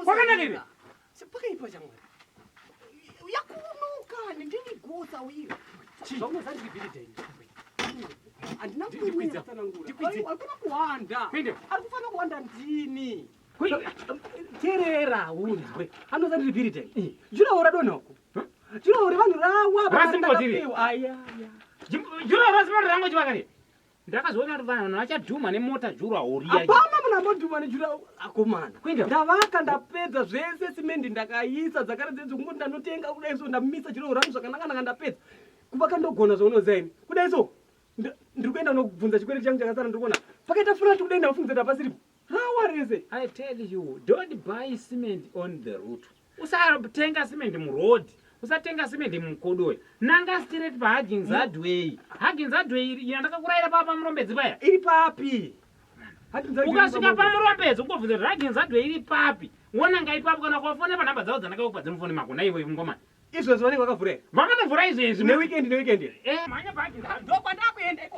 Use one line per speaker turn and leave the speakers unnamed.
Kwakanaka here?
Pakaipa chamwari. Yakunoka ndini gosa uye. Zvaunozandiri bhiridha ini. Handina
Ndikwidza.
kutsanangura.
Ndikwidze.
Ari kuda kuwanda.
Kuende.
Ari kufanira kuwanda ndini. Teerera unzwe. Anozandiri bhiridha ini. Jurawo radonha uko. Jurawo revanhu rawa.
Rasimboti iri.
Aya.
Juraho rasimba rangu chivakare. Ndakazoona kuti vanhu vachadhuma nemota juraho riya.
Hapana munhu ambodhuma nejurawo akomana.
Kuenda.
Ndavaka ndapedza zvese simendi ndakaisa dzakare dzedzi kungoti ndanotenga kudai so ndamisa jurawo rangu zvakanaka ndapedza. Kuvaka ndogona zvaunoziva ini. Kudai so ndiri kuenda unobvunza chikwereti changu chakasara ndiri kuona. Pakaita furati kudai ndafungidzira kuti hapasiripo. Rawa rese.
I tell you, don't buy cement on the route. Usatenga cement muroad. Usatenga cement mukodoi. Nanga straight paHuggins Hardway. Huggins Hardway iri yandakakurayira pa pamurombedzi paya.
Iri papi?
Ukasvika pamurombedzi ungobvunza kuti Huggins Hardway iri papi. Wonanga ipapo kana ukafona panhamba dzavo dzandakakupa dzemufoni mako naivo ngomani.
Izvozvo vanenge vakavhura here?
Vakanovhura izvezvi.
Neweekend neweekend.
Eh, mhanya paHuggins Hardway.
Ndokwandakuenda.